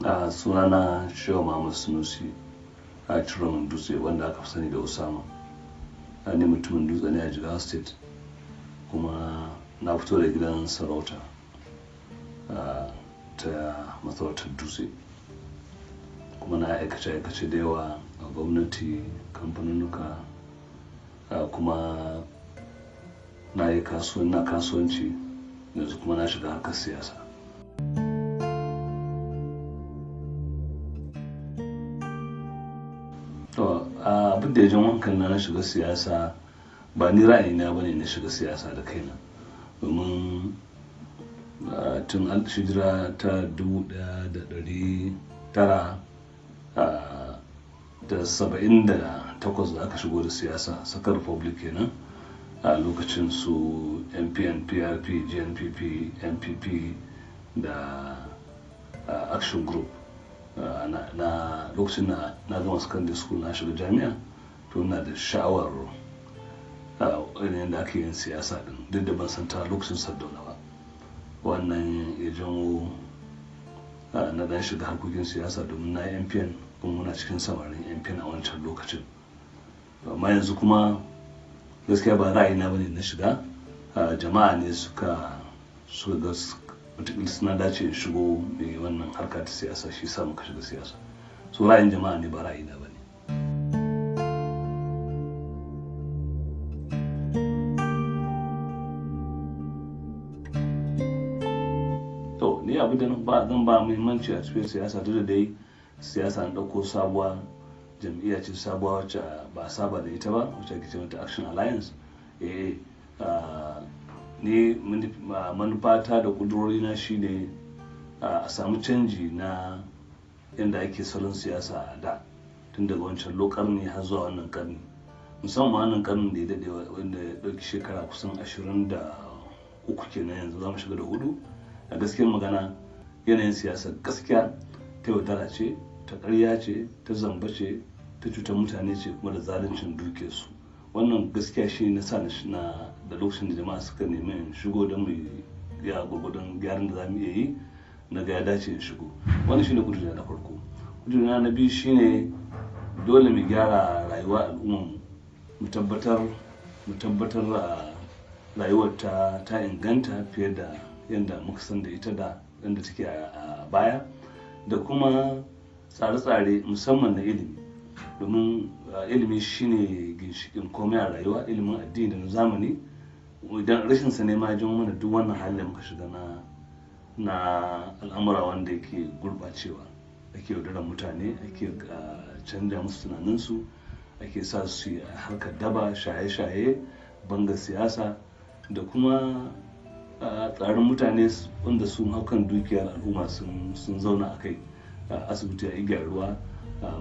A sunana Shehu Muhammad Sunusi a Ciroman Dutse, wanda aka fi sani da Usama. Ni mutumin Dutse ne a Jigawa State, kuma na fito da gidan sarauta ta masarautar Dutse, kuma na aikace-aikace da yawa a gwamnati, kamfanonuka, kuma na yi kasuwanci, yanzu kuma na shiga harkar siyasa. To, abin da ya jan hankali na shiga siyasa ba ni ra'ayina bane na shiga siyasa da kaina, domin tun hijira ta 1978 da aka shigo da siyasa, Second Republic kenan, a lokacin su NPN, PRP, GNPP, NPP da Action Group. Na lokacin na gama secondary school na shiga jami'a, to ina da sha'awar irin yadda ake yin siyasa din, duk da ban san ta lokacin Sardauna ba. Wannan ya janwo na dan shiga harkokin siyasa, domin na NPN kuma muna cikin samarin NPN a wancan lokacin. Amma yanzu kuma gaskiya ba ra'ayina bane na shiga, jama'a ne suka ga wataƙila suna dace in shigo mai wannan harka ta siyasa, shi sa muka shiga siyasa. So ra'ayin jama'a ne, ba ra'ayina ba ne. To, ni abu da ba zan ba muhimmanci a cikin siyasa, duk da dai siyasa an ɗauko sabuwa jam'iyya ce sabuwa wacce ba a saba da ita ba, wacce ake ce mata Action Alliance. Ni manufata da ƙudurorina shine a samu canji na yadda ake salon siyasa a da, tun daga wancan lokarni har zuwa wannan karni, musamman wannan karnin da ya daɗe, wanda ya ɗauki shekara kusan 23 kenan, yanzu za mu shiga da 4. A gaskiyar magana, yanayin siyasa gaskiya ta yaudara ce, ta ƙarya ce, ta zamba ce, ta cutar mutane ce, kuma da zaluncin dukiyarsu. Wannan gaskiya shi na sa na da lokacin da jama'a suka nemi in shigo don mu ya gwargwadon gyaran da za mu iya yi, na ga ya dace in shigo. Wannan shine kudurina na farko. Kudurina na biyu shine dole mu gyara rayuwar al'ummar mu, mu tabbatar rayuwar ta inganta fiye da yadda muka san da ita da yadda take a baya, da kuma tsare-tsare musamman na ilimi, domin ilimi shine ginshikin komai a rayuwa, ilimin addini da na zamani. Idan rashin sa ne ma ya janyo mana duk wannan halin da muka shiga na al'amura wanda yake gurɓacewa, ake yaudarar mutane, ake canja musu tunaninsu, ake sa su yi harkar daba, shaye-shaye, bangar siyasa, da kuma tsarin mutane wanda sun hau kan dukiyar al'umma sun zauna a kai. Asibiti ya yi gyaruwa,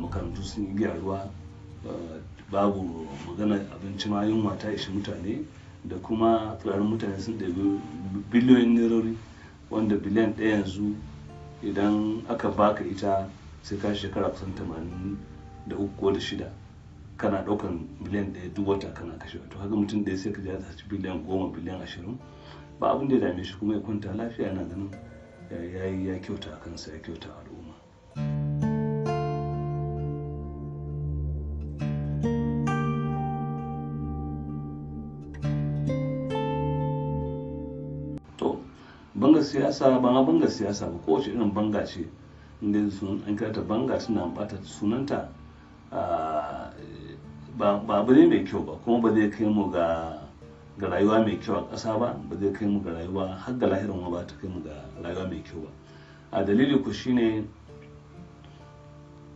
makarantu sun yi gyaruwa, babu magana abinci ma, yunwa ta ishi mutane, da kuma tsarin mutane sun ɗebi biliyoyin nerori, wanda biliyan 1 yanzu idan aka baka ita sai ka shekara kusan 83 ko da 6 kana ɗaukan biliyan 1 duk wata kana kashewa. To haka mutum ɗaya sai ka ji ya saci biliyan 10, biliyan 20, ba abin da ya dame shi, kuma ya kwanta lafiya, yana ganin ya yi ya kyauta a kansa, ya kyauta a al'umma. To, bangar siyasa ba ma bangar siyasa ba, kowace irin banga ce, inda an kira ta banga tana bata sunanta, ba abu ne mai kyau ba, kuma ba zai kai mu ga rayuwa mai kyau a ƙasa ba, ba zai kai mu ga rayuwa har ga lahirin ma ba ta kai mu ga rayuwa mai kyau ba. A dalili ku shine,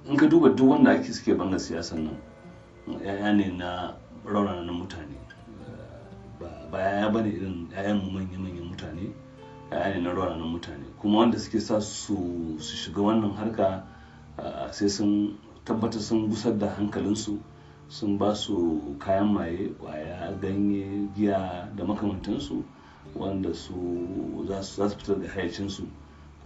in ka duba duk wanda ake suke bangar siyasan nan, ya'ya ne na raunana mutane, ba ya'ya bane irin ya'yan mu manya-manyan mutane, ya'ya ne na raunana mutane, kuma wanda suke sa su shiga wannan harka sai sun tabbatar sun gusar da hankalinsu, sun ba su kayan maye, kwaya, ganye, giya da makamantansu, wanda su za su fitar da hayyacinsu.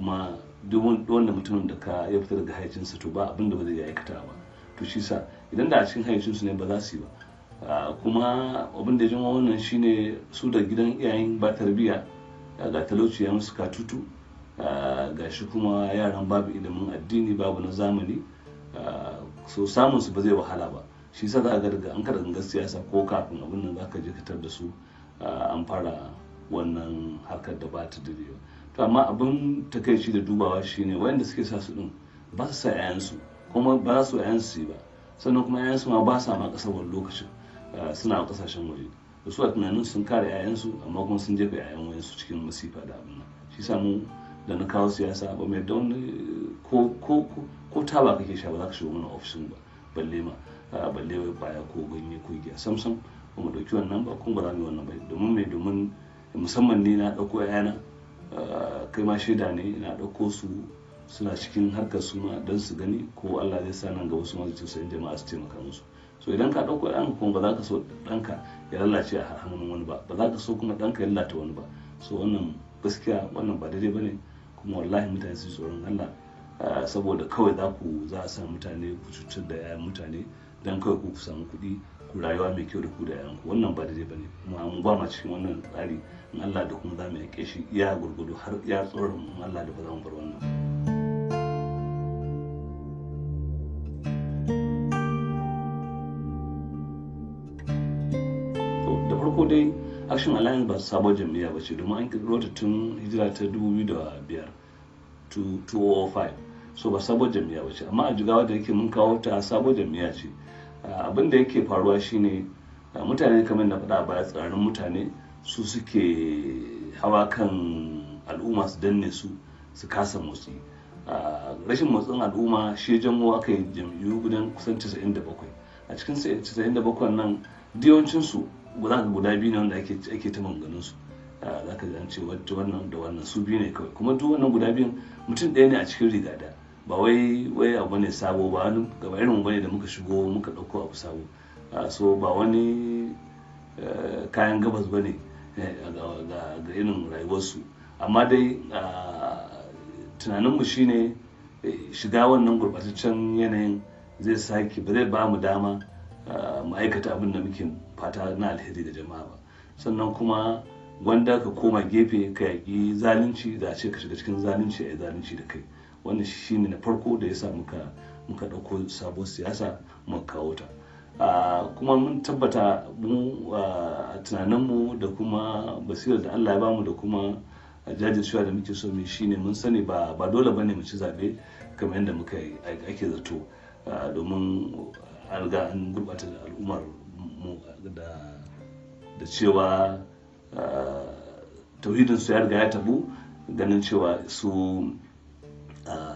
Kuma duk wanda mutumin da ka ya fitar daga hayyacinsa, to ba abin da ba zai iya aikata ba. To shi sa idan da a cikin hayyacinsu ne ba za su yi ba. Kuma abin da ya janwo wannan shine su da gidan iyayen ba tarbiyya, ga talauci ya musu katutu, Gashi kuma yaran babu ilimin addini, babu na zamani, so samun su ba zai wahala ba. Shi yasa za ka ga daga an kada gangar siyasa ko kafin abin nan za ka je ka tar da su an fara wannan harkar da ba ta daidai ba. To amma abin takaici da dubawa shine wayanda suke sa su din ba su sa 'ya'yansu, kuma ba za su 'ya'yansu yi ba. Sannan kuma 'ya'yansu ma ba sa ma kasar wani lokacin, suna kasashen waje. Da su a tunanin sun kare 'ya'yansu, amma kuma sun jefa 'ya'yan wayansu cikin masifa da abin nan. Shi sa mu da na kawo siyasa ba mai da wani ko taba kake sha ba za ka shigo mana ofishin ba, balle ma balle wai kwaya ko ganye ko giya, sam sam ba mu dauki wannan ba, kuma ba za mu yi wannan ba. Domin me? Domin musamman ni na dauko 'ya'yana, kai ma shaida ne, na dauko su suna cikin harkar su ma don su gani ko Allah zai sa nan gaba su ma su tausayin jama'a su taimaka musu. So idan ka dauko ɗanka kuma ba za ka so ɗanka ya lalace a hannun wani ba, ba za ka so kuma ɗanka ya lalata wani ba. So wannan gaskiya wannan ba daidai ba ne, kuma wallahi mutane su tsoron Allah, saboda kawai za a sa mutane ku cutar da 'ya'yan mutane don kawai ku samu kuɗi ku rayuwa mai kyau da ku da 'ya'yanku. Wannan ba daidai ba ne, kuma mu ba ma cikin wannan tsari. In Allah da kuma za mu yaƙe shi iya gurgudu har iya tsoron mu, Allah da ba za mu bar wannan. Da farko dai Action Alliance ba sabon jam'iyya ba ce, domin an kirkiro ta tun hijira ta 2005, 2005, so ba sabon jam'iyya ba ce. Amma a Jigawa da yake mun kawo ta sabon jam'iyya ce. Abin da yake faruwa shine mutane kamar na faɗa a baya, tsirarin mutane su suke hawa kan al'umma su danne su, su kasa motsi. Rashin motsin al'umma shi janwo aka yi jam'iyyu gudan kusan 97. A cikin 97 nan yawancinsu za ka guda biyu ne wanda ake ta maganganun su. Za ka ji an ce wannan da wannan, su biyu ne kawai. Kuma duk wannan guda biyun mutum ɗaya ne a cikin riga ɗaya. Ba wai abu ne sabo ba, wani gaba irin bane da muka shigo muka ɗauko abu sabo. So ba wani kayan gabas ba ne ga irin rayuwarsu. Amma dai tunaninmu shine shiga wannan gurɓataccen yanayin zai sake ba zai ba mu dama mu aikata abin da muke fata na alheri ga jama'a ba. Sannan kuma gwanda ka koma gefe ka yaƙi zalunci da a ce ka shiga cikin zalunci a yi zalunci da kai. Wannan shine na farko da ya sa muka ɗauko sabuwar siyasa muka kawo ta. Kuma mun tabbata mu a tunaninmu da kuma basirar da Allah ya bamu da kuma jajircewa da muke so mu shine mun sani ba dole bane mu ci zaɓe kamar yadda muka ake zato, domin an riga an gurɓata al'ummar mu da cewa tauhidin su ya riga ya tabu, ganin cewa su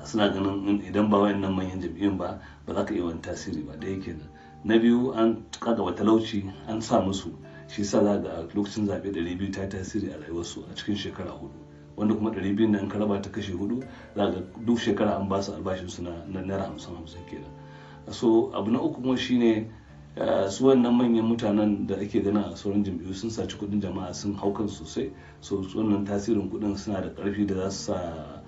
suna ganin idan ba wayannan manyan jam'iyyun ba ba za ka iya wani tasiri ba. Da yake nan na biyu an kagaba talauci an sa musu, shi sa za ga lokacin zaɓe 200 ta tasiri a rayuwarsu a cikin shekara 4, wanda kuma 200 nan ka raba ta kashe 4 za ga duk shekara an ba su albashin su na naira 50-50 kenan. So abu na uku kuma shine su wannan manyan mutanen da ake gana a sauran jam'iyyu sun saci kuɗin jama'a sun hau kan sosai. So wannan tasirin kuɗin suna da ƙarfi da za su sa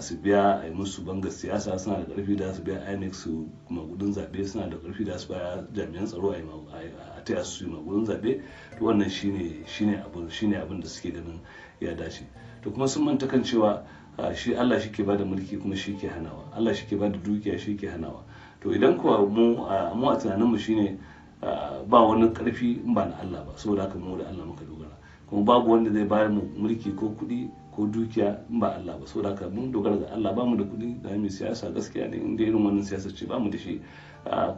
su biya a yi musu bangar siyasa, suna da ƙarfi da su biya INEC su magudin zaɓe, suna da ƙarfi da su biya jami'an tsaro a taya su yi magudin zaɓe. To wannan shine abin da suke ganin ya dace. To kuma sun manta kan cewa shi Allah shi ke bada mulki kuma shi ke hanawa, Allah shi ke bada dukiya shi ke hanawa. To idan kuwa mu a tunaninmu shine ba wani ƙarfi in ba na Allah ba, saboda haka mu da Allah muka dogara, kuma babu wanda zai bayar mu mulki ko kuɗi ko dukiya in ba Allah ba. Saboda haka mun dogara ga Allah. Ba mu da kuɗi da mu siyasa gaskiya ne, inda irin wannan siyasa ce ba mu da shi,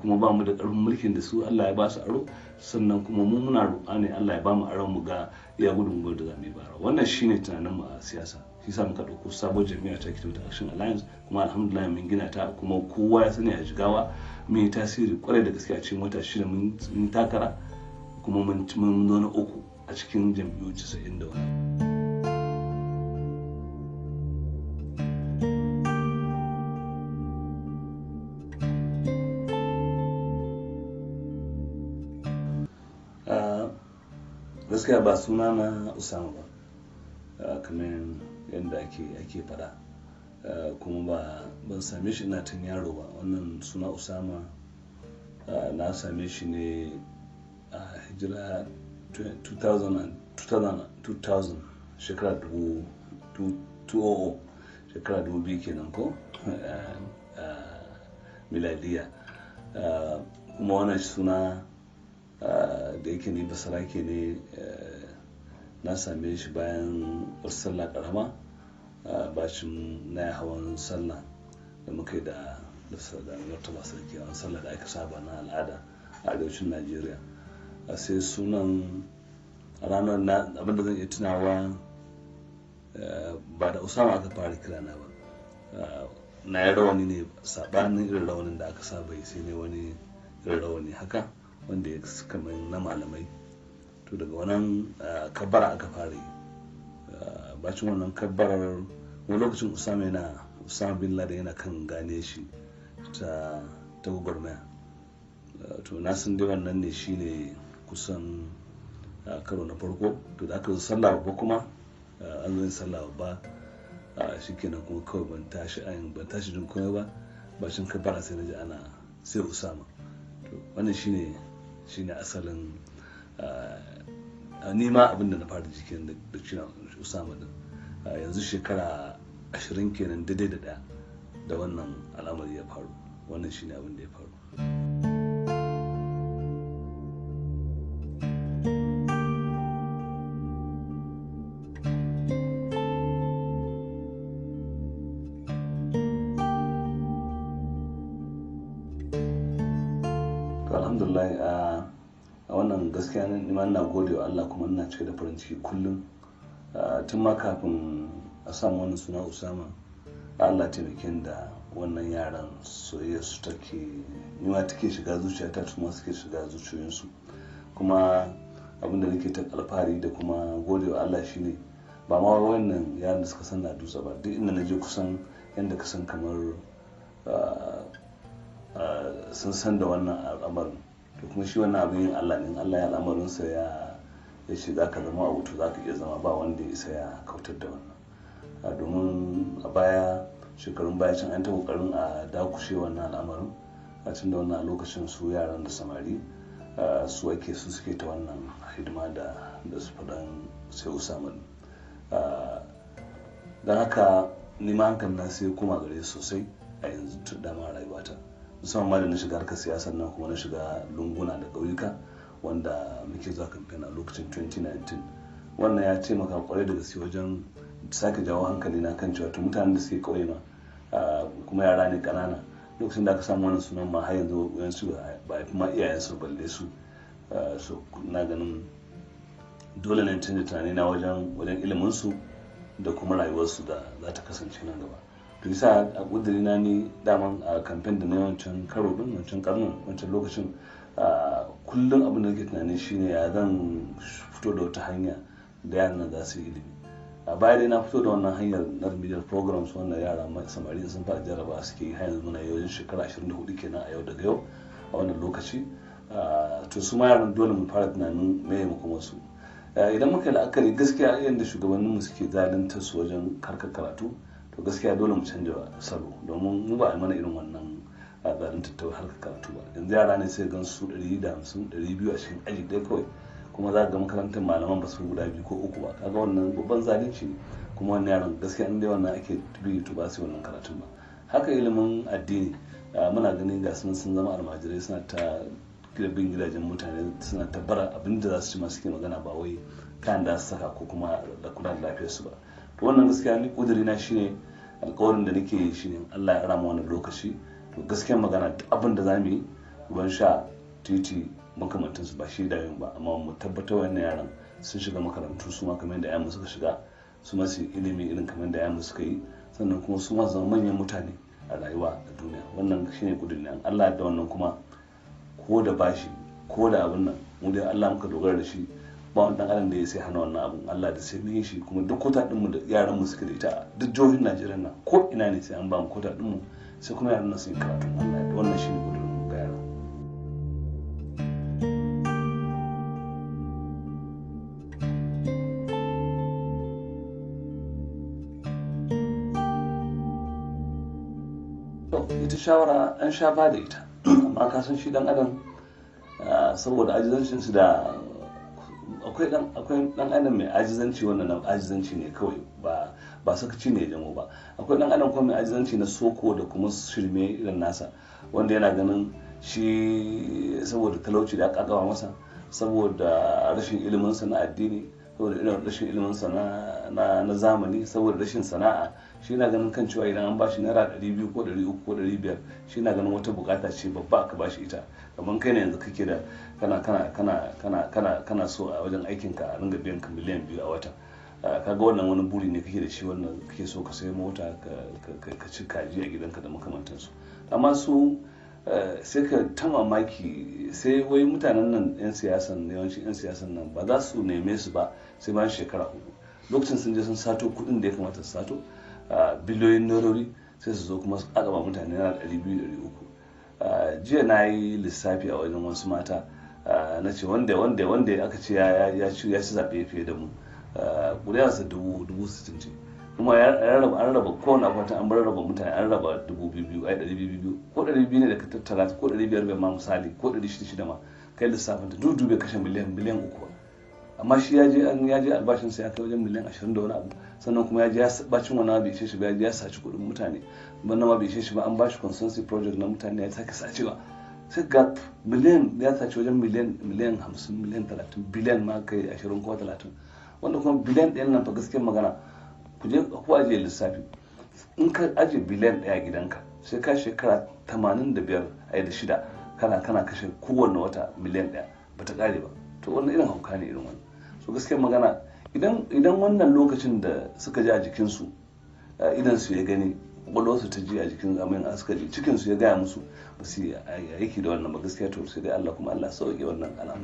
kuma ba mu da ƙarfin mulkin da su Allah ya ba su aro. Sannan kuma mu muna roƙa ne Allah ya ba mu aron mu ga iya gudunmuwar da za mu yi bara. Wannan shine tunanin mu a siyasa. Shi sa muka ɗauko sabon jami'a ta Kitauta Action Alliance, kuma alhamdulillah mun gina ta, kuma kowa ya sani a Jigawa mun yi tasiri kwarai da gaske. A cikin wata 6 mun takara kuma mun zo na 3 a cikin jam'iyyu 90 da wani. Gaskiya ba suna na Usama ba, kamar yadda ake faɗa, kuma ba ban same shi ina tun yaro ba. Wannan suna Usama na same shi ne a hijira 2000, shekara 200, shekara 2000 kenan ko miladiya. Kuma wannan suna da yake ni basarake ne, na same shi bayan wasu sallah karama, bacin na hawan sallah da muka yi da martaba sarki, hawan sallah da aka saba na al'ada a arewacin Najeriya. Sai sunan ranar na abinda zan iya tunawa, ba da Usama aka fara kirana ba. Na yi rawani ne sabanin irin rawanin da aka saba yi, sai ne wani irin rawani haka wanda ya kamar na malamai. To daga wannan kabbara aka fara yi. Bacin wannan kabbarar, wani lokacin Usama yana Usama bin Laden yana kan gane shi ta gwagwarmaya. To na san dai wannan ne shine kusan karo na farko. To da aka zo sallah babba kuma, an zo yin sallah babba, shikenan kuma kawai ban tashi jin komai ba, bacin kabbara sai na ji ana sai Usama. To wannan shine asalin ni ma abin da na fara jikin da shi Usama din. Yanzu shekara 20 kenan daidai da ɗaya da wannan al'amari ya faru. Wannan shine abin da ya faru. To alhamdulillah, a wannan gaskiya ni ma ina gode wa Allah kuma ina cike da farin ciki kullum. Tun ma kafin a samu wannan suna Usama, Allah taimake ni da wannan yaran soyayya su take ni ma take shiga zuciyata, su ma suke shiga zuciyoyinsu. Kuma abin da nake ta alfahari da kuma gode wa Allah shine ba ma wannan yaran da suka san na dutse ba, duk inda na je kusan yanda ka san kamar sun san da wannan al'amarin. To kuma shi wannan abin yin Allah ne, in Allah ya al'amarinsa ya ce za ka zama abu, to za ka iya zama, ba wanda ya isa ya kautar da wannan. Domin a baya, shekarun baya can, an ta kokarin a dakushe wannan al'amarin, a tun da wannan lokacin su yaran da samari su ake su suke ta wannan hidima da su faɗan sai Usama. Don haka ni ma hankali na sai koma gare su sosai a yanzu tun dama rayuwata, musamman ma da na shiga harkar siyasar nan kuma na shiga lunguna da ƙauyuka wanda muke zuwa kamfen a lokacin 2019. Wannan ya taimaka kwarai da gaske wajen sake jawo hankali na kan cewa to mutanen da suke ƙauye ma kuma yara ne ƙanana, lokacin da aka samu wannan sunan ma har yanzu wayansu ba a ma iyayensu balle su. So na ganin dole ne canza tunani na wajen ilimin su da kuma rayuwarsu da za ta kasance nan gaba. To yasa a ƙudiri na ni daman a kamfen da na wancan karo din, wancan karnin, wancan lokacin, kullum abin da nake tunani shine ya zan fito da wata hanya da yaran nan za su yi ilimi. A baya dai na fito da wannan hanyar na remedial programs, wannan yara samari sun fara jarraba suke yi har yanzu muna yi wajen shekara 24 kenan a yau daga yau a wannan lokaci. To su ma yaran dole mu fara tunanin me ya makoma su. Idan muka yi la'akari gaskiya yadda shugabanninmu suke zalunta su wajen harkar karatu, to gaskiya dole mu canja salo, domin mu ba a mana irin wannan zalunta ta harkar karatu ba. Yanzu yara ne sai gan su 150, 200 a cikin aji ɗaya kawai, kuma za ga makarantar malaman ba su guda 2 ko 3 ba. Kaga wannan babban zalunci ne, kuma wannan yaran gaskiya in dai wannan ake bi to ba su wannan karatun ba. Haka ilimin addini, muna ganin ga sun zama almajirai, suna ta bin gidajen mutane, suna ta bara abin da za su ci ma suke magana, ba wai kayan da su saka ko kuma da kula da lafiyarsu ba. To wannan gaskiya ni ƙudiri na shine alƙawarin da nake yi shine Allah ya rama wannan lokaci, to gaskiyar magana duk abin da zamu yi, ruwan sha, titi, makamantansu ba shi da yin ba, amma mu tabbatar wannan yaran sun shiga makarantu su ma kamar yadda 'ya'yanmu suka shiga, su ma su yi ilimi irin kamar yadda 'ya'yanmu suka yi, sannan kuma su ma su zama manyan mutane a rayuwa a duniya. Wannan shine ƙudiri na. Allah da wannan kuma ko da bashi ko da abin nan, mu dai Allah muka dogara da shi, ba wani dan adam da ya sai hana wannan abun. Allah da sai mun yi shi, kuma duk kota ɗinmu da yaran mu suke da ita duk jihohin Najeriya nan ko ina ne sai an ba mu kota ɗinmu, sai kuma yaran nan sun yi karatu. Allah da wannan shine ƙudurin mu ga yara. To ita shawara an sha ba da ita, amma ka san shi dan adam, saboda ajizancin su da akwai dan adam mai ajizanci, wannan nan ajizanci ne kawai, ba Ba sakaci ne ya jamo ba. Akwai dan adam kuma mai ajizanci na soko da kuma shirme irin nasa, wanda yana ganin shi saboda talauci da aka gaba masa, saboda rashin iliminsa na addini, saboda irin rashin iliminsa na zamani, saboda rashin sana'a, shi na ganin kan cewa idan an bashi naira 200 ko 300 ko 500, shi na ganin wata bukata ce babba aka bashi ita. Kamar kai ne yanzu kake da kana kana kana kana kana kana so a wajen aikin ka a ringa biyan ka miliyan 2 a wata. Kaga wannan wani buri ne kake da shi, wannan kake so ka sayi mota, ka ci kaji a gidanka da makamantansu. Amma su sai ka ta mamaki, sai wai mutanen nan 'yan siyasan, yawancin 'yan siyasan nan ba za su neme su ba sai bayan shekara 4, lokacin sun je sun sato kuɗin da ya kamata su sato, biliyoyin nerori, sai su zo kuma su akaba mutane naira 200, 300. Jiya na yi lissafi a wajen wasu mata, na ce wanda aka ce ya ci zaɓe fiye da mu, ƙuri'arsa 60,000 ce, kuma an raba kowane akwatin, an raba mutane, an raba 2,000, ai 200 ko 200 ne da ka tattara, ko 500 bai ma misali, ko 600 ma kai lissafin ta dudu bai kashe miliyan 3 ba. Amma shi ya je an ya je albashin sa ya kai wajen miliyan 20 da wani abu, sannan kuma ya je ya bacin wani abu bai ishe shi ba, ya je ya saci kuɗin mutane. Wannan ma bai ishe shi ba, an bashi consultancy project na mutane, ya sake sacewa. Sai ga miliyan ya saci wajen miliyan 50, miliyan 30, biliyan ma kai 20 ko 30. Wanda kuma biliyan 1 nan fa, gaskiyar magana, ku je ku ajiye lissafi, in ka ajiye biliyan 1 a gidanka, sai ka shekara 85 ai da shida kana kashe kowanne wata miliyan 1, ba ta kare ba. To wannan irin hauka ne irin wannan. So gaskiyar magana, idan wannan lokacin da suka ji a jikinsu, idan su ya gani, kwakwalwarsu ta ji a jikin amin suka ji, cikinsu ya gaya musu, ba su yi aiki da wannan ba gaskiya, to sai dai Allah kuma Allah sauke wannan al'amari.